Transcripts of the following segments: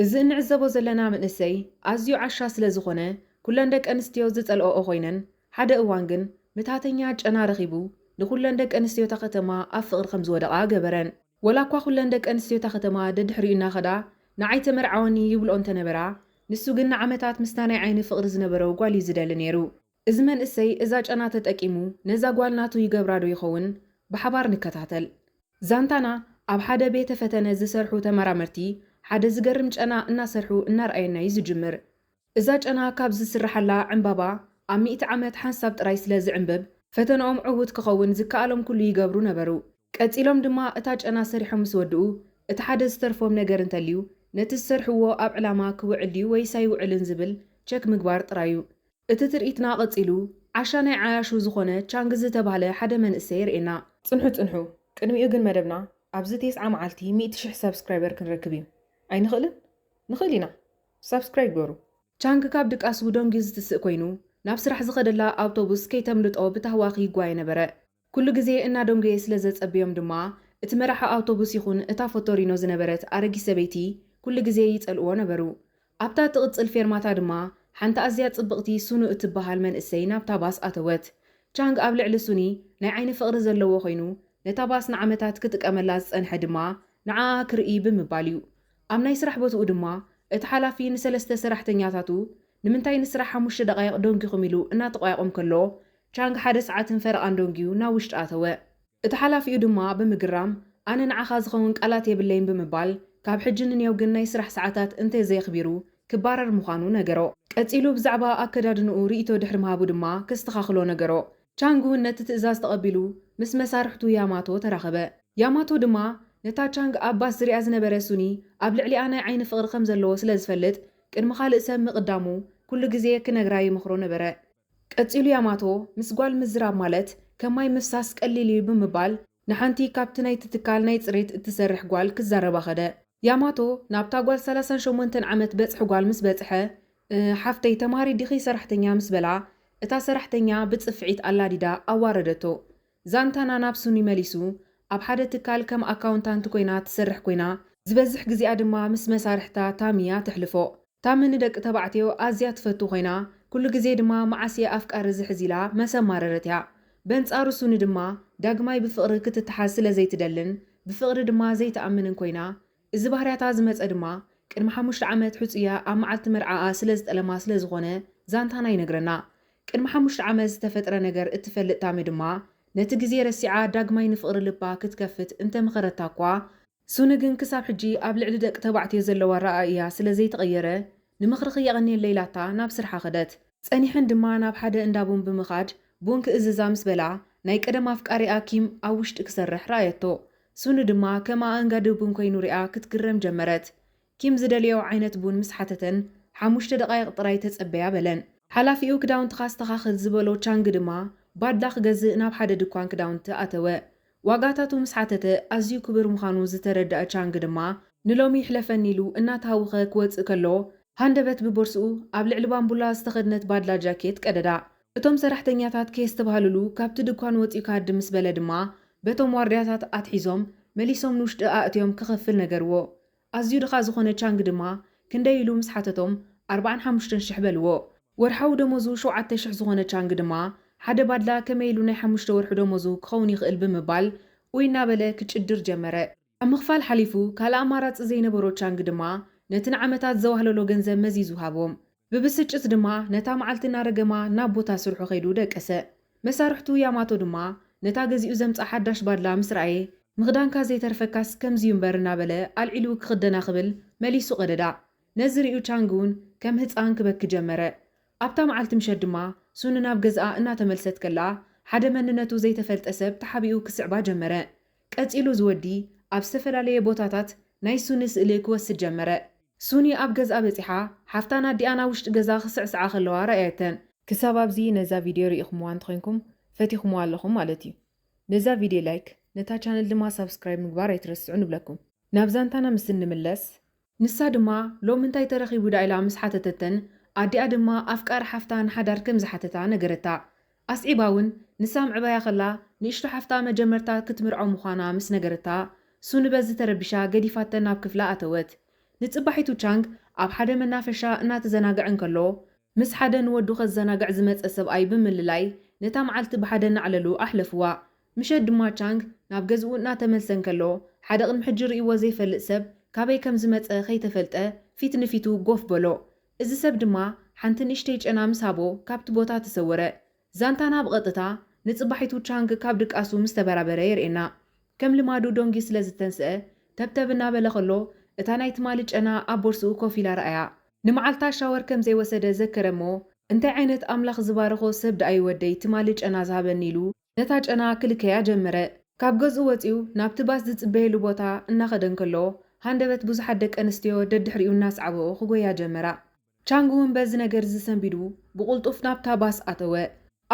እዚ እንዕዘቦ ዘለና መንእሰይ ኣዝዩ ዓሻ ስለ ዝኾነ፣ ኩለን ደቂ ኣንስትዮ ዝጸልኦኦ ኮይነን፣ ሓደ እዋን ግን ምትሃተኛ ጨና ረኺቡ፣ ንኹለን ደቂ ኣንስትዮ እታ ከተማ ኣብ ፍቕሪ ከም ዝወደቓ ገበረን። ወላ እኳ ኩለን ደቂ ኣንስትዮ እታ ከተማ ደድሕሪኡ እናኸዳ፣ "ንዓይ ተመርዓወኒ" ይብልኦ እንተነበራ፣ ንሱ ግን ንዓመታት ምስታ ናይ ዓይኒ ፍቕሪ ዝነበሮ ጓል እዩ ዝደሊ ነይሩ። እዚ መንእሰይ እዛ ጨና ተጠቂሙ ነዛ ጓል ናቱ ይገብራ ዶ ይኸውን? ብሓባር ንከታተል። ዛንታና ኣብ ሓደ ቤተ ፈተነ ዝሰርሑ ተመራመርቲ ሓደ ዝገርም ጨና እናሰርሑ እናረኣየና እዩ ዝጅምር። እዛ ጨና ካብ ዝስርሓላ ዕምባባ ኣብ ሚእቲ ዓመት ሓንሳብ ጥራይ ስለ ዝዕምብብ፣ ፈተነኦም ዕዉት ክኸውን ዝከኣሎም ኩሉ ይገብሩ ነበሩ። ቀጺሎም ድማ እታ ጨና ሰሪሖም ምስ ወድኡ፣ እቲ ሓደ ዝተርፎም ነገር እንተልዩ፣ ነቲ ዝሰርሕዎ ኣብ ዕላማ ክውዕል ድዩ ወይስ ኣይውዕልን ዝብል ቸክ ምግባር ጥራይ እዩ። እቲ ትርኢትና ቀጺሉ፣ ዓሻ ናይ ዓያሹ ዝኾነ ቻንግ ዝተባህለ ሓደ መንእሰይ የርእየና። ጽንሑ፣ ጽንሑ። ቅድሚኡ ግን መደብና ኣብዚ ቴስዓ መዓልቲ ሚእቲ ሽሕ ሳብስክራይበር ክንረክብ እዩ። ኣይንኽእልን? ንኽእል ኢና። ሳብስክራይብ ግበሩ። ቻንግ ካብ ድቃሱ ደንጊዩ ዝትስእ ኮይኑ፣ ናብ ስራሕ ዝኸደላ ኣውቶቡስ ከይተምልጦ ብታህዋኺ ይጓየ ነበረ። ኩሉ ግዜ እናደንጎየ ስለ ዘጸብዮም ድማ፣ እቲ መራሒ ኣውቶቡስ ይኹን እታ ፎቶሪኖ ዝነበረት ኣረጊት ሰበይቲ ኩሉ ግዜ ይጸልእዎ ነበሩ። ኣብታ ትቕጽል ፌርማታ ድማ ሓንቲ ኣዝያ ጽብቕቲ ሱኑ እትበሃል መንእሰይ ናብታ ባስ ኣተወት። ቻንግ ኣብ ልዕሊ ሱኒ ናይ ዓይኒ ፍቕሪ ዘለዎ ኮይኑ፣ ነታ ባስ ንዓመታት ክጥቀመላ ዝጸንሐ ድማ ንዓኣ ክርኢ ብምባል እዩ። ኣብ ናይ ስራሕ ቦትኡ ድማ እቲ ሓላፊ ንሰለስተ ሰራሕተኛታቱ፣ "ንምንታይ ንስራሕ ሓሙሽተ ደቓይቕ ደንጊኹም?" ኢሉ እናተቋየቖም ከሎ፣ ቻንግ ሓደ ሰዓትን ፈረቓን ደንጊዩ ናብ ውሽጢ ኣተወ። እቲ ሓላፊኡ ድማ ብምግራም፣ "ኣነ ንዓኻ ዝኸውን ቃላት የብለይን" ብምባል፣ ካብ ሕጂ ንኔው ግን ናይ ስራሕ ሰዓታት እንተዘየኽቢሩ ክባረር ምዃኑ ነገሮ። ቀጺሉ ብዛዕባ ኣከዳድንኡ ርእይቶ ድሕሪ ምሃቡ ድማ ከስተኻኽሎ ነገሮ። ቻንግ እውን ነቲ ትእዛዝ ተቐቢሉ ምስ መሳርሕቱ ያማቶ ተራኸበ። ያማቶ ድማ ነታ ቻንግ ኣብ ባስ ዝሪኣ ዝነበረ ሱኒ ኣብ ልዕሊኣ ናይ ዓይኒ ፍቕሪ ከም ዘለዎ ስለ ዝፈልጥ፣ ቅድሚ ካልእ ሰብ ምቕዳሙ ኩሉ ግዜ ክነግራ ይመኽሮ ነበረ። ቀጺሉ ያማቶ፣ "ምስ ጓል ምዝራብ ማለት ከም ማይ ምፍሳስ ቀሊል እዩ" ብምባል፣ ንሓንቲ ካብቲ ናይቲ ትካል ናይ ጽሬት እትሰርሕ ጓል ክዛረባ ኸደ። ያማቶ ናብታ ጓል ሰላሳን ሸሞንተን ዓመት በጽሒ ጓል ምስ በጽሐ፣ "እ፣ ሓፍተይ፣ ተማሃሪት ዲኺ ሰራሕተኛ?" ምስ በላ፣ እታ ሰራሕተኛ ብጽፍዒት ኣላዲዳ ኣዋረደቶ። ዛንታና ናብ ሱኒ መሊሱ፣ ኣብ ሓደ ትካል ከም ኣካውንታንት ኮይና ትሰርሕ ኮይና፣ ዝበዝሕ ግዜኣ ድማ ምስ መሳርሕታ ታሚ እያ ተሕልፎ። ታሚ ንደቂ ተባዕትዮ ኣዝያ ትፈቱ ኮይና፣ ኩሉ ግዜ ድማ መዓስ እየ ኣፍቃሪ ዝሕዝ ኢላ መሰማረረት እያ። በንጻሩ ሱኒ ድማ ዳግማይ ብፍቕሪ ክትተሓዝ ስለ ዘይትደልን ብፍቕሪ ድማ ዘይትኣምንን ኮይና፣ እዚ ባህርያታ ዝመጸ ድማ ቅድሚ ሓሙሽተ ዓመት ሕጹያ ኣብ መዓልቲ መርዓኣ ስለ ዝጠለማ ስለ ዝኾነ ዛንታና ይነግረና። ቅድሚ ሓሙሽተ ዓመት ዝተፈጥረ ነገር እትፈልጥ ታሚ ድማ ነቲ ግዜ ረሲዓ ዳግማይ ንፍቕሪ ልባ ክትከፍት እንተመኸረታ እኳ፣ ሱኒ ግን ክሳብ ሕጂ ኣብ ልዕሊ ደቂ ተባዕትዮ ዘለዋ ኣረኣእያ ስለ ዘይተቐየረ፣ "ንምኽርኺ የቐንየለይ" ኢላታ ናብ ስርሓ ኸደት። ጸኒሐን ድማ ናብ ሓደ እንዳ ቡን ብምኻድ ቡን ክእዝዛ ምስ በላ፣ ናይ ቀደም ኣፍቃሪኣ ኪም ኣብ ውሽጢ ክሰርሕ ረኣየቶ። ሱኒ ድማ ከም ኣእንጋዲ ቡን ኮይኑ ሪኣ ክትግረም ጀመረት። ኪም ዝደልዮ ዓይነት ቡን ምስ ሓተተን፣ "ሓሙሽተ ደቓይቕ ጥራይ ተጸበያ" በለን። ሓላፊኡ ክዳውንትኻ ኣስተኻኽል ዝበሎ ቻንግ ድማ ባድላ ክገዝእ ናብ ሓደ ድኳን ክዳውንቲ ኣተወ። ዋጋታቱ ምስ ሓተተ ኣዝዩ ክቡር ምዃኑ ዝተረድኣ ቻንግ ድማ ንሎሚ ይሕለፈኒ ኢሉ እናተሃወኸ ክወጽእ ከሎ፣ ሃንደበት ብቦርስኡ ኣብ ልዕሊ ባምቡላ ዝተኸድነት ባድላ ጃኬት ቀደዳ። እቶም ሰራሕተኛታት ከየስተባህልሉ ካብቲ ድኳን ወጺኡ ክሃድም ምስ በለ ድማ በቶም ዋርድያታት ኣትሒዞም መሊሶም ንውሽጢ ኣእትዮም ክኸፍል ነገርዎ። ኣዝዩ ድኻ ዝኾነ ቻንግ ድማ ክንደይ ኢሉ ምስ ሓተቶም፣ ኣርባዓን ሓሙሽተን ሽሕ በልዎ። ወርሓዊ ደሞዙ ሸውዓተ ሽሕ ዝኾነ ቻንግ ድማ ሓደ ባድላ ከመይ ኢሉ ናይ ሓሙሽተ ወርሒ ደሞዙ ክኸውን ይኽእል ብምባል ኡይ እናበለ ክጭድር ጀመረ። ኣብ ምኽፋል ሓሊፉ ካልእ ኣማራጺ ዘይነበሮ ቻንግ ድማ ነቲ ንዓመታት ዘዋህለሎ ገንዘብ መዚዙ ሃቦም። ብብስጭት ድማ ነታ መዓልቲ እናረገማ ናብ ቦታ ስርሑ ከይዱ ደቀሰ። መሳርሕቱ ያማቶ ድማ ነታ ገዚኡ ዘምጽኣ ሓዳሽ ባድላ ምስ ረኣየ፣ "ምኽዳንካ ዘይተርፈካስ ከምዚ'ዩ እምበር" እናበለ ኣልዒሉ ክኽደና ክብል መሊሱ ቀደዳ። ነዚ ሪኡ ቻንግ እውን ከም ህጻን ክበኪ ጀመረ። ኣብታ መዓልቲ ምሸት ድማ ሱኒ ናብ ገዝኣ እናተመልሰት ከላ፣ ሓደ መንነቱ ዘይተፈልጠ ሰብ ተሓቢኡ ክስዕባ ጀመረ። ቀጺሉ እዚ ወዲ ኣብ ዝተፈላለየ ቦታታት ናይ ሱኒ ስእሊ ክወስድ ጀመረ። ሱኒ ኣብ ገዝኣ በጺሓ፣ ሓፍታን ኣዲኣን ኣብ ውሽጢ ገዛ ክስዕስዓ ከለዋ ረኣየተን። ክሳብ ኣብዚ ነዛ ቪድዮ ርኢኹምዋ እንተኾይንኩም፣ ፈቲኹምዋ ኣለኹም ማለት እዩ። ነዛ ቪድዮ ላይክ፣ ነታ ቻነል ድማ ሳብስክራይብ ምግባር ኣይትረስዑ ንብለኩም። ናብ ዛንታና ምስ እንምለስ፣ ንሳ ድማ ሎም እንታይ ተረኺቡ ደኣ ኢላ ምስ ሓተተተን፣ ኣዲኣ ድማ ኣፍቃሪ ሓፍታ ንሓዳር ከም ዝሓተታ ነገረታ። ኣስዒባ እውን ንሳ ምዕባያ ከላ ንእሽቶ ሓፍታ መጀመርታ ክትምርዖ ምዃና ምስ ነገረታ፣ ሱኒ በዚ ተረቢሻ ገዲፋተን ናብ ክፍላ ኣተወት። ንጽባሒቱ ቻንግ ኣብ ሓደ መናፈሻ እናተዘናግዐ እንከሎ፣ ምስ ሓደ ንወዱ ከዘናግዕ ዝመጸ ሰብኣይ ብምልላይ፣ ነታ መዓልቲ ብሓደ እናዕለሉ ኣሕለፍዋ። ምሸት ድማ ቻንግ ናብ ገዝኡ እናተመልሰ እንከሎ፣ ሓደ ቅድሚ ሕጂ ርእይዎ ዘይፈልጥ ሰብ ካበይ ከም ዝመጸ ከይተፈልጠ ፊት ንፊቱ ጎፍ በሎ። እዚ ሰብ ድማ ሓንቲ ንእሽተይ ጨና ምስ ሃቦ ካብቲ ቦታ ተሰወረ። ዛንታና ብቐጥታ ንጽባሒቱ ቻንግ ካብ ድቃሱ ምስ ተበራበረ የርእየና። ከም ልማዱ ዶንጊ ስለ ዝተንስአ፣ ተብተብ እናበለ ከሎ፣ እታ ናይ ትማሊ ጨና ኣብ ቦርስኡ ኮፍ ኢላ ረኣያ። ንመዓልታ ሻወር ከም ዘይወሰደ ዘከረ እሞ፣ "እንታይ ዓይነት ኣምላኽ ዝባረኾ ሰብ ደኣ እዩ ወደይ ትማሊ ጨና ዝሃበኒ?" ኢሉ ነታ ጨና ክልከያ ጀመረ። ካብ ገዝኡ ወጺኡ ናብቲ ባስ ዝጽበየሉ ቦታ እናኸደ እንከሎ፣ ሃንደበት ብዙሓት ደቂ ኣንስትዮ ደድሕሪኡ እናሰዓበኦ ክጎያ ጀመራ። ቻንግ እውን በዚ ነገር እዚ ሰንቢዱ ብቕልጡፍ ናብታ ባስ ኣተወ።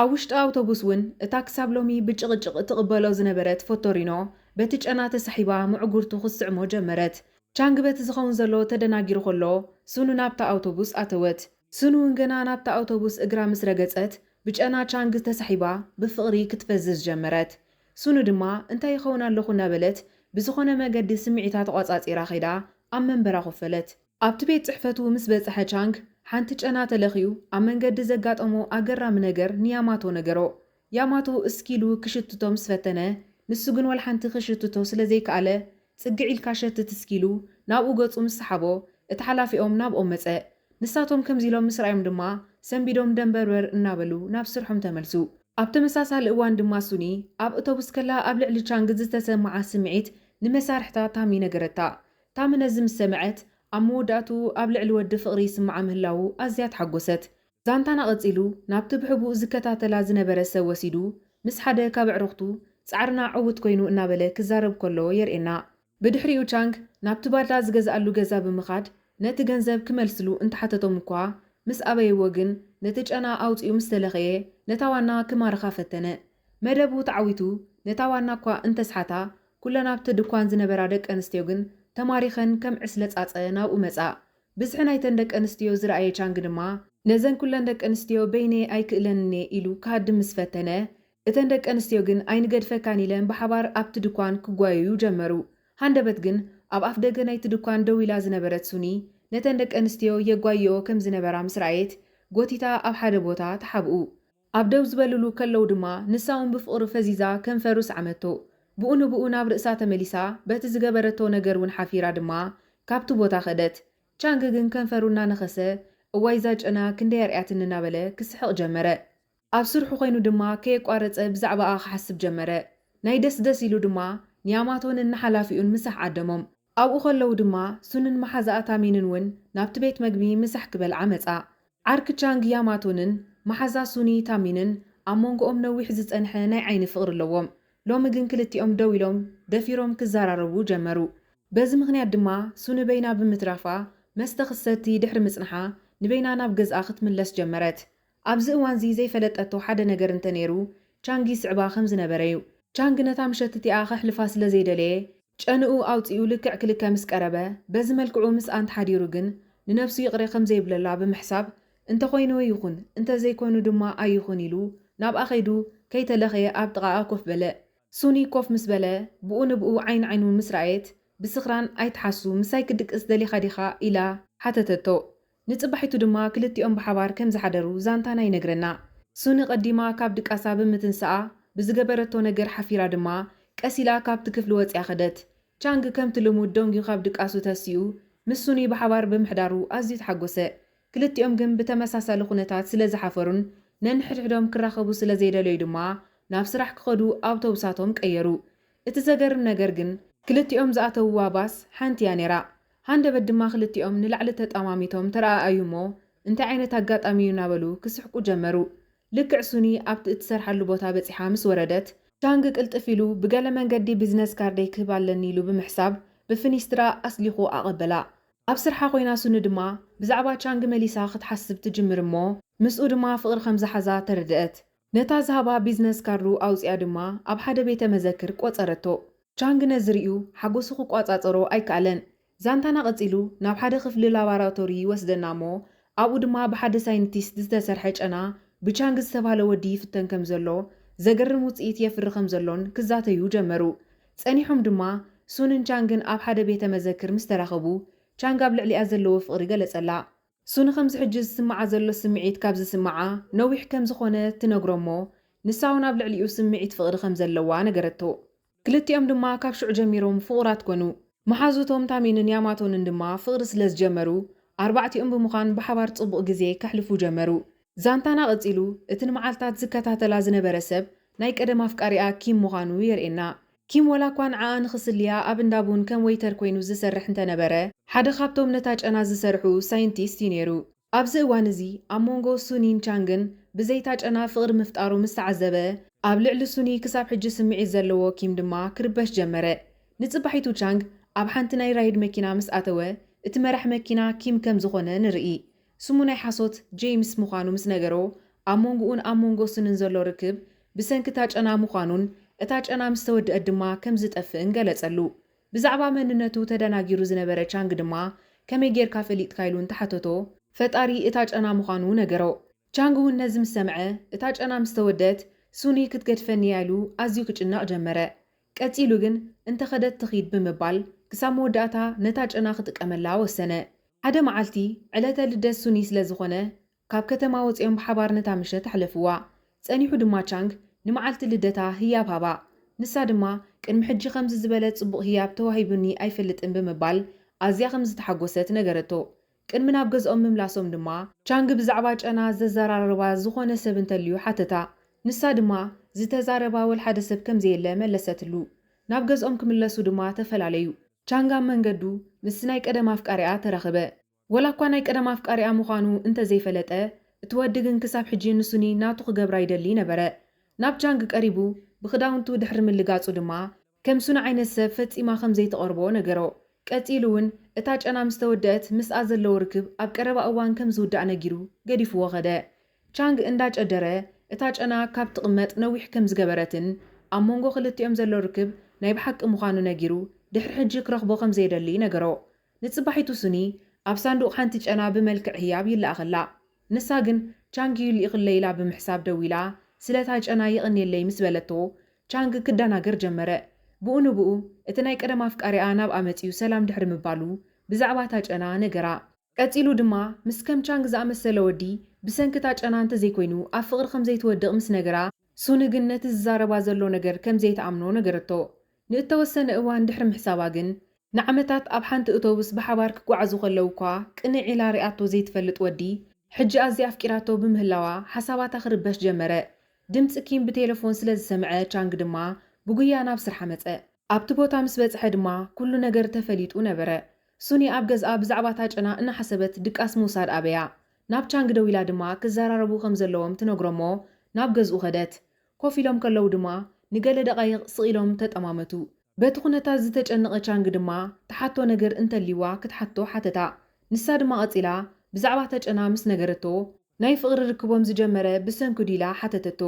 ኣብ ውሽጢ ኣውቶቡስ እውን እታ ክሳብ ሎሚ ብጭቕጭቕ እትቕበሎ ዝነበረት ፎቶሪኖ በቲ ጨና ተሳሒባ ምዕጉርቱ ክትስዕሞ ጀመረት። ቻንግ በቲ ዝኸውን ዘሎ ተደናጊሩ ከሎ፣ ሱኑ ናብታ ኣውቶቡስ ኣተወት። ሱኑ እውን ገና ናብታ ኣውቶቡስ እግራ ምስ ረገጸት፣ ብጨና ቻንግ ተሳሒባ ብፍቕሪ ክትፈዝዝ ጀመረት። ሱኑ ድማ፣ "እንታይ ይኸውን ኣለኹ?" እናበለት ብዝኾነ መገዲ ስምዒታ ተቋጻጺራ ከይዳ ኣብ መንበራ ኮፈለት። ኣብቲ ቤት ጽሕፈቱ ምስ በጽሐ ቻንግ፣ ሓንቲ ጨና ተለኽዩ ኣብ መንገዲ ዘጋጠሞ ኣገራሚ ነገር ንያማቶ ነገሮ። ያማቶ እስኪሉ ክሽትቶ ምስ ፈተነ፣ ንሱ ግን ወላ ሓንቲ ክሽትቶ ስለ ዘይከኣለ፣ "ጽግዕ ኢልካ ሸትት እስኪሉ" ናብኡ ገጹ ምስ ሰሓቦ፣ እቲ ሓላፊኦም ናብኦም መጸ። ንሳቶም ከምዚ ኢሎም ምስ ረኣዮም ድማ፣ ሰንቢዶም ደንበርበር እናበሉ ናብ ስርሖም ተመልሱ። ኣብ ተመሳሳሊ እዋን ድማ ሱኒ ኣብ እቶቡስ ከላ ኣብ ልዕሊ ቻንግ ዝተሰምዓ ስምዒት ንመሳርሕታ ታሚ ነገረታ። ታሚ ነዚ ምስ ሰምዐት፣ ኣብ መወዳእትኡ ኣብ ልዕሊ ወዲ ፍቕሪ ይስምዓ ምህላዉ ኣዝያ ተሓጎሰት። ዛንታና ቀጺሉ ናብቲ ብሕቡእ ዝከታተላ ዝነበረ ሰብ ወሲዱ፣ ምስ ሓደ ካብ ኣዕሩኽቱ፣ "ጻዕርና ዕዉት ኮይኑ" እናበለ ክዛረብ ከሎ የርእየና። ብድሕሪኡ ቻንግ ናብቲ ባዳ ዝገዝኣሉ ገዛ ብምኻድ ነቲ ገንዘብ ክመልስሉ እንተሓተቶም እኳ፣ ምስ ኣበይዎ ግን ነቲ ጨና ኣውጺኡ ምስ ተለኸየ ነታ ዋና ክማርኻ ፈተነ። መደቡ ተዓዊቱ ነታ ዋና እኳ እንተስሓታ፣ ኩለን ኣብቲ ድኳን ዝነበራ ደቂ ኣንስትዮ ግን ተማሪኸን ከም ዕስለ ጻጸ ናብኡ መጻ። ብዝሒ ናይተን ደቂ ኣንስትዮ ዝረኣየ ቻንግ ድማ፣ "ነዘን ኩለን ደቂ ኣንስትዮ በይነይ ኣይክእለን'የ" ኢሉ ክሃድም ምስ ፈተነ፣ እተን ደቂ ኣንስትዮ ግን ኣይንገድፈካን ኢለን ብሓባር ኣብቲ ድኳን ክጓየዩ ጀመሩ። ሃንደበት ግን ኣብ ኣፍ ደገ ናይቲ ድኳን ደው ኢላ ዝነበረት ሱኒ ነተን ደቂ ኣንስትዮ የጓይኦ ከም ዝነበራ ምስ ረኣየት፣ ጎቲታ ኣብ ሓደ ቦታ ተሓብኡ። ኣብ ደው ዝበልሉ ከለዉ ድማ ንሳ እውን ብፍቕሪ ፈዚዛ ከንፈሩ ሰዓመቶ። ብኡ ንብኡ ናብ ርእሳ ተመሊሳ፣ በቲ ዝገበረቶ ነገር እውን ሓፊራ ድማ ካብቲ ቦታ ከደት። ቻንግ ግን ከንፈሩ እናነኸሰ፣ "እዋይ እዛ ጨና ክንደይ ኣርያትኒ" እናበለ ክስሕቕ ጀመረ። ኣብ ስርሑ ኮይኑ ድማ ከየቋረጸ ብዛዕባኣ ክሓስብ ጀመረ። ናይ ደስ ደስ ኢሉ ድማ ንያማቶን ንሓላፊኡን ምሳሕ ዓደሞም። ኣብኡ ከለዉ ድማ ሱንን መሓዛኣ ታሚንን እውን ናብቲ ቤት መግቢ ምሳሕ ክበልዓ መጻ። ዓርኪ ቻንግ ያማቶንን መሓዛ ሱኒ ታሚንን ኣብ መንጎኦም ነዊሕ ዝጸንሐ ናይ ዓይኒ ፍቕሪ ኣለዎም። ሎሚ ግን ክልቲኦም ደው ኢሎም ደፊሮም ክዘራረቡ ጀመሩ። በዚ ምኽንያት ድማ ሱኒ በይና ብምትራፋ መስተ ክትሰቲ ድሕሪ ምጽንሓ ንበይና ናብ ገዝኣ ክትምለስ ጀመረት። ኣብዚ እዋንዚ ዘይፈለጠቶ ሓደ ነገር እንተነይሩ ቻንግ ይስዕባ ከም ዝነበረ እዩ። ቻንግ ነታ ምሸት እቲኣ ከሕልፋ ስለ ዘይደለየ ጨንኡ ኣውጺኡ ልክዕ ክልከ ምስ ቀረበ፣ በዚ መልክዑ ምስኣ እንተሓዲሩ ግን ንነብሱ ይቕረ ከም ዘይብለላ ብምሕሳብ፣ "እንተኾይኑ ይኹን፣ እንተዘይኮይኑ ድማ ኣይኹን" ኢሉ ናብኣ ከይዱ ከይተለኸየ ኣብ ጥቓኣ ኮፍ በለ። ሱኒ ኮፍ ምስ በለ፣ ብኡ ንብኡ ዓይኒ ዓይኑ ምስ ረኣየት፣ ብስኽራን "ኣይትሓሱ፣ ምሳይ ክድቅስ ደሊኻ ዲኻ?" ኢላ ሓተተቶ። ንጽባሒቱ ድማ ክልቲኦም ብሓባር ከም ዝሓደሩ ዛንታና ይነግረና። ሱኒ ቀዲማ ካብ ድቃሳ ብምትንሳኣ ብዝገበረቶ ነገር ሓፊራ ድማ ቀስ ኢላ ካብቲ ክፍሊ ወጺኣ ከደት። ቻንግ ከምቲ ልሙድ ደንጊዩ ካብ ድቃሱ ተሲኡ ምስ ሱኒ ብሓባር ብምሕዳሩ ኣዝዩ ተሓጎሰ። ክልቲኦም ግን ብተመሳሳሊ ኩነታት ስለ ዝሓፈሩን ነንሕድሕዶም ክራኸቡ ስለ ዘይደለዩ ድማ ናብ ስራሕ ክኸዱ ኣውቶቡሳቶም ቀየሩ። እቲ ዘገርም ነገር ግን ክልቲኦም ዝኣተውዋ ባስ ሓንቲ እያ ነይራ። ሃንደበት ድማ ክልቲኦም ንላዕሊ ተጠማሚቶም ተረኣኣዩ እሞ፣ "እንታይ ዓይነት ኣጋጣሚ እዩ?" እናበሉ ክስሕቁ ጀመሩ። ልክዕ ሱኒ ኣብቲ እትሰርሓሉ ቦታ በጺሓ ምስ ወረደት፣ ቻንግ ቅልጥፍ ኢሉ ብገለ መንገዲ ቢዝነስ ካርደይ ክህባ ኣለኒ ኢሉ ብምሕሳብ ብፍኒስትራ ኣስሊኹ ኣቐበላ። ኣብ ስርሓ ኮይና ሱኒ ድማ ብዛዕባ ቻንግ መሊሳ ክትሓስብ ትጅምር እሞ፣ ምስኡ ድማ ፍቕሪ ከም ዝሓዛ ተረድአት። ነታ ዝሃባ ቢዝነስ ካርዱ ኣውጺኣ ድማ ኣብ ሓደ ቤተ መዘክር ቆጸረቶ። ቻንግ ነዚ ርእዩ ሓጎሱ ክቋጻጸሮ ኣይከኣለን። ዛንታና ቀጺሉ ናብ ሓደ ክፍሊ ላባራቶሪ ይወስደና እሞ፣ ኣብኡ ድማ ብሓደ ሳይንቲስት ዝተሰርሐ ጨና ብቻንግ ዝተባህለ ወዲ ይፍተን ከም ዘሎ፣ ዘገርም ውጽኢት የፍሪ ከም ዘሎን ክዛተዩ ጀመሩ። ጸኒሖም ድማ ሱንን ቻንግን ኣብ ሓደ ቤተ መዘክር ምስ ተራኸቡ፣ ቻንግ ኣብ ልዕሊኣ ዘለዎ ፍቕሪ ገለጸላ። ሱኒ ከምዚ ሕጂ ዝስምዓ ዘሎ ስምዒት ካብ ዝስምዓ ነዊሕ ከም ዝኾነ ትነግሮ እሞ፣ ንሳ እውን ኣብ ልዕሊኡ ስምዒት ፍቕሪ ከም ዘለዋ ነገረቶ። ክልቲኦም ድማ ካብ ሽዑ ጀሚሮም ፍቑራት ኮኑ። መሓዙቶም ታሚንን ያማቶንን ድማ ፍቕሪ ስለ ዝጀመሩ፣ ኣርባዕቲኦም ብምዃን ብሓባር ጽቡቕ ግዜ ከሕልፉ ጀመሩ። ዛንታና ቀጺሉ፣ እቲ ንመዓልታት ዝከታተላ ዝነበረ ሰብ ናይ ቀደም ኣፍቃሪኣ ኪም ምዃኑ የርእየና። ኪም ወላ እኳ ንዓኣ ንኽስልያ ኣብ እንዳ ቡን ከም ወይተር ኮይኑ ዝሰርሕ እንተነበረ፣ ሓደ ካብቶም ነታ ጨና ዝሰርሑ ሳይንቲስት እዩ ነይሩ። ኣብዚ እዋን እዚ ኣብ መንጎ ሱኒን ቻንግን ብዘይታ ጨና ፍቕሪ ምፍጣሩ ምስ ተዓዘበ፣ ኣብ ልዕሊ ሱኒ ክሳብ ሕጂ ስምዒት ዘለዎ ኪም ድማ ክርበሽ ጀመረ። ንጽባሒቱ ቻንግ ኣብ ሓንቲ ናይ ራይድ መኪና ምስ ኣተወ፣ እቲ መራሕ መኪና ኪም ከም ዝኾነ ንርኢ። ስሙ ናይ ሓሶት ጄምስ ምዃኑ ምስ ነገሮ፣ ኣብ መንጎኡን ኣብ መንጎ ሱንን ዘሎ ርክብ ብሰንኪ እታ ጨና ምዃኑን እታ ጨና ምስ ተወድአት ድማ ከም ዝጠፍእን ገለጸሉ። ብዛዕባ መንነቱ ተደናጊሩ ዝነበረ ቻንግ ድማ፣ ከመይ ጌርካ ፈሊጥካ ኢሉ እንተሓተቶ፣ ፈጣሪ እታ ጨና ምዃኑ ነገሮ። ቻንግ እውን ነዚ ምስ ሰምዐ፣ እታ ጨና ምስ ተወደት ሱኒ ክትገድፈኒ እያ ኢሉ ኣዝዩ ክጭነቕ ጀመረ። ቀጺሉ ግን እንተኸደት ትኺድ ብምባል ክሳብ መወዳእታ ነታ ጨና ክጥቀመላ ወሰነ። ሓደ መዓልቲ ዕለተ ልደት ሱኒ ስለ ዝኾነ፣ ካብ ከተማ ወጺኦም ብሓባር ነታ ምሸት ኣሕለፍዋ። ጸኒሑ ድማ ቻንግ ንመዓልቲ ልደታ ህያብ ሃባ። ንሳ ድማ ቅድሚ ሕጂ ከምዚ ዝበለ ጽቡቕ ህያብ ተዋሂቡኒ ኣይፈልጥን ብምባል ኣዝያ ከም ዝተሓጎሰት ነገረቶ። ቅድሚ ናብ ገዝኦም ምምላሶም ድማ ቻንግ ብዛዕባ ጨና ዘዘራርባ ዝኾነ ሰብ እንተልዩ ሓተታ። ንሳ ድማ ዝተዛረባ ወላ ሓደ ሰብ ከም ዘየለ መለሰትሉ። ናብ ገዝኦም ክምለሱ ድማ ተፈላለዩ። ቻንግ ኣብ መንገዱ ምስ ናይ ቀደም ኣፍቃሪኣ ተራኸበ። ወላ እኳ ናይ ቀደም ኣፍቃሪኣ ምዃኑ እንተዘይፈለጠ፣ እቲ ወዲ ግን ክሳብ ሕጂ ንሱኒ ናቱ ክገብራ ይደሊ ነበረ። ናብ ቻንግ ቀሪቡ ብኽዳውንቱ ድሕሪ ምልጋጹ ድማ ከም ሱኒ ዓይነት ሰብ ፈጺማ ከም ዘይትቐርቦ ነገሮ። ቀጺሉ እውን እታ ጨና ምስ ተወደአት ምስኣ ዘለዎ ርክብ ኣብ ቀረባ እዋን ከም ዝውዳእ ነጊሩ ገዲፍዎ ኸደ። ቻንግ እንዳጨደረ እታ ጨና ካብ ትቕመጥ ነዊሕ ከም ዝገበረትን ኣብ መንጎ ክልቲኦም ዘሎ ርክብ ናይ ብሓቂ ምዃኑ ነጊሩ ድሕሪ ሕጂ ክረኽቦ ከም ዘይደሊ ነገሮ። ንጽባሒቱ ሱኒ ኣብ ሳንዱቕ ሓንቲ ጨና ብመልክዕ ህያብ ይለኣኸላ። ንሳ ግን ቻንግ እዩ ልኢኽለይ ኢላ ብምሕሳብ ደዊላ ስለታ ጨና የቐንየለይ ምስ በለቶ ቻንግ ክደናገር ጀመረ። ብኡ ንብኡ እቲ ናይ ቀደም ኣፍቃሪኣ ናብኣ መጺኡ ሰላም ድሕሪ ምባሉ ብዛዕባ እታ ጨና ነገራ። ቀጺሉ ድማ ምስ ከም ቻንግ ዝኣመሰለ ወዲ ብሰንኪ እታ ጨና እንተዘይኮይኑ ኣብ ፍቕሪ ከም ዘይትወድቕ ምስ ነገራ፣ ሱኒ ግን ነቲ ዝዛረባ ዘሎ ነገር ከም ዘይትኣምኖ ነገረቶ። ንእተወሰነ እዋን ድሕሪ ምሕሳባ ግን፣ ንዓመታት ኣብ ሓንቲ እቶቡስ ብሓባር ክጓዓዙ ከለዉ እኳ ቅንዕ ኢላ ሪኣቶ ዘይትፈልጥ ወዲ፣ ሕጂ ኣዝያ ኣፍቂራቶ ብምህላዋ ሓሳባታ ክርበሽ ጀመረ። ድምጺ ኪም ብቴለፎን ስለ ዝሰምዐ ቻንግ ድማ ብጉያ ናብ ስርሓ መጸ። ኣብቲ ቦታ ምስ በጽሐ ድማ ኩሉ ነገር ተፈሊጡ ነበረ። ሱኒ ኣብ ገዝኣ ብዛዕባ እታ ጨና እናሓሰበት ድቃስ ምውሳድ ኣበያ። ናብ ቻንግ ደዊላ ድማ ክዘራረቡ ከም ዘለዎም ትነግሮ እሞ ናብ ገዝኡ ኸደት። ኮፍ ኢሎም ከለዉ ድማ ንገለ ደቓይቕ ስቕ ኢሎም ተጠማመቱ። በቲ ኩነታት ዝተጨነቐ ቻንግ ድማ ትሓቶ ነገር እንተልይዋ ክትሓቶ ሓተታ። ንሳ ድማ ቀጺላ ብዛዕባ እታ ጨና ምስ ነገረቶ ናይ ፍቕሪ ርክቦም ዝጀመረ ብሰንኩ ድዩ ኢላ ሓተተቶ።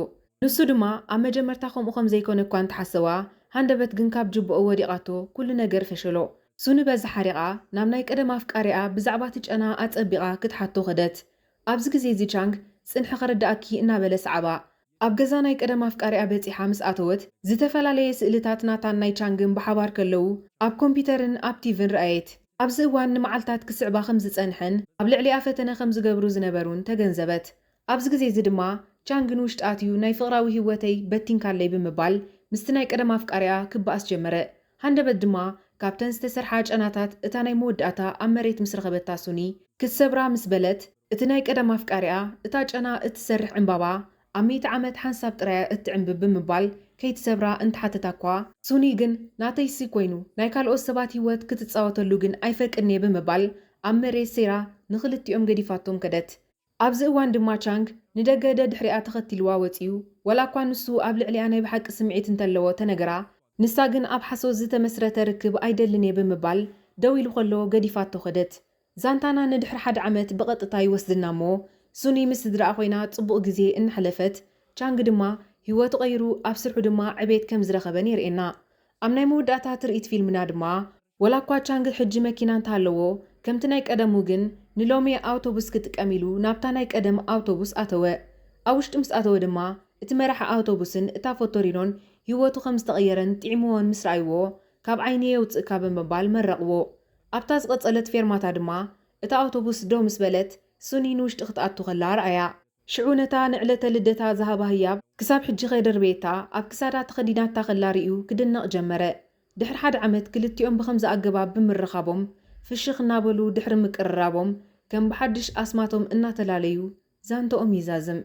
ንሱ ድማ ኣብ መጀመርታ ከምኡ ከም ዘይኮነ እኳ እንተሓሰዋ፣ ሃንደበት ግን ካብ ጅብኦ ወዲቓቶ ኩሉ ነገር ፈሸሎ። ሱኒ በዚ ሓሪቓ ናብ ናይ ቀደም ኣፍቃሪኣ ብዛዕባ እቲ ጨና ኣጸቢቓ ክትሓቶ ኸደት። ኣብዚ ግዜ እዚ ቻንግ ጽንሒ ከረድኣኪ እናበለ ሰዓባ። ኣብ ገዛ ናይ ቀደም ኣፍቃሪኣ በጺሓ ምስ ኣተወት፣ ዝተፈላለየ ስእልታት ናታን ናይ ቻንግን ብሓባር ከለዉ ኣብ ኮምፒተርን ኣብ ቲቪን ረኣየት። ኣብዚ እዋን ንመዓልታት ክስዕባ ከም ዝጸንሐን ኣብ ልዕሊኣ ፈተነ ከም ዝገብሩ ዝነበሩን ተገንዘበት። ኣብዚ ግዜ እዚ ድማ ቻንግ ንውሽጢ ኣትዩ ናይ ፍቕራዊ ህይወተይ በቲንካለይ ብምባል ምስቲ ናይ ቀደም ኣፍቃሪኣ ክበኣስ ጀመረ። ሃንደበት ድማ ካብተን ዝተሰርሓ ጨናታት እታ ናይ መወዳእታ ኣብ መሬት ምስ ረኸበታ ሱኒ ክትሰብራ ምስ በለት፣ እቲ ናይ ቀደም ኣፍቃሪኣ እታ ጨና እትሰርሕ ዕምባባ ኣብ ሚእቲ ዓመት ሓንሳብ ጥራያ እትዕምብብ ብምባል ከይትሰብራ እንትሓተታ እኳ፣ ሱኒ ግን ናተይሲ ኮይኑ ናይ ካልኦት ሰባት ህይወት ክትጻወተሉ ግን ኣይፈቅድን'የ ብምባል ኣብ መሬት ሰይራ ንኽልቲኦም ገዲፋቶም ከደት። ኣብዚ እዋን ድማ ቻንግ ንደገ ደድሕሪኣ ተኸቲልዋ ወጺኡ፣ ወላ እኳ ንሱ ኣብ ልዕሊኣ ናይ ብሓቂ ስምዒት እንተለዎ ተነገራ፣ ንሳ ግን ኣብ ሓሶት ዝተመስረተ ርክብ ኣይደልን እየ ብምባል ደው ኢሉ ከሎ ገዲፋቶ ከደት። ዛንታና ንድሕሪ ሓደ ዓመት ብቐጥታ ይወስድና እሞ፣ ሱኒ ምስ ስድራኣ ኮይና ጽቡቕ ግዜ እናሕለፈት፣ ቻንግ ድማ ህይወቱ ቀይሩ ኣብ ስርሑ ድማ ዕቤት ከም ዝረኸበን የርእየና። ኣብ ናይ መወዳእታ ትርኢት ፊልምና ድማ፣ ወላ እኳ ቻንግ ሕጂ መኪና እንተሃለዎ፣ ከምቲ ናይ ቀደሙ ግን ንሎሚ ኣውቶቡስ ክጥቀም ኢሉ ናብታ ናይ ቀደም ኣውቶቡስ ኣተወ። ኣብ ውሽጢ ምስ ኣተወ ድማ፣ እቲ መራሒ ኣውቶቡስን እታ ፎቶሪኖን ህይወቱ ከም ዝተቐየረን ጥዒምዎን ምስ ረኣይዎ፣ ካብ ዓይኒ የውጽእካ ብምባል መረቕዎ። ኣብታ ዝቐጸለት ፌርማታ ድማ እታ ኣውቶቡስ ደው ምስ በለት፣ ሱኒ ንውሽጢ ክትኣቱ ከላ ረኣያ። ሽዑ ነታ ንዕለተ ልደታ ዝሃባ ህያብ ክሳብ ሕጂ ከይደርበየታ ኣብ ክሳዳ ተኸዲናታ ከላ ርእዩ ክድነቕ ጀመረ። ድሕሪ ሓደ ዓመት ክልቲኦም ብኸምዚ ኣገባብ ብምርኻቦም፣ ፍሽኽ እናበሉ ድሕሪ ምቅርራቦም፣ ከም ብሓድሽ ኣስማቶም እናተላለዩ ዛንትኦም ይዛዝም።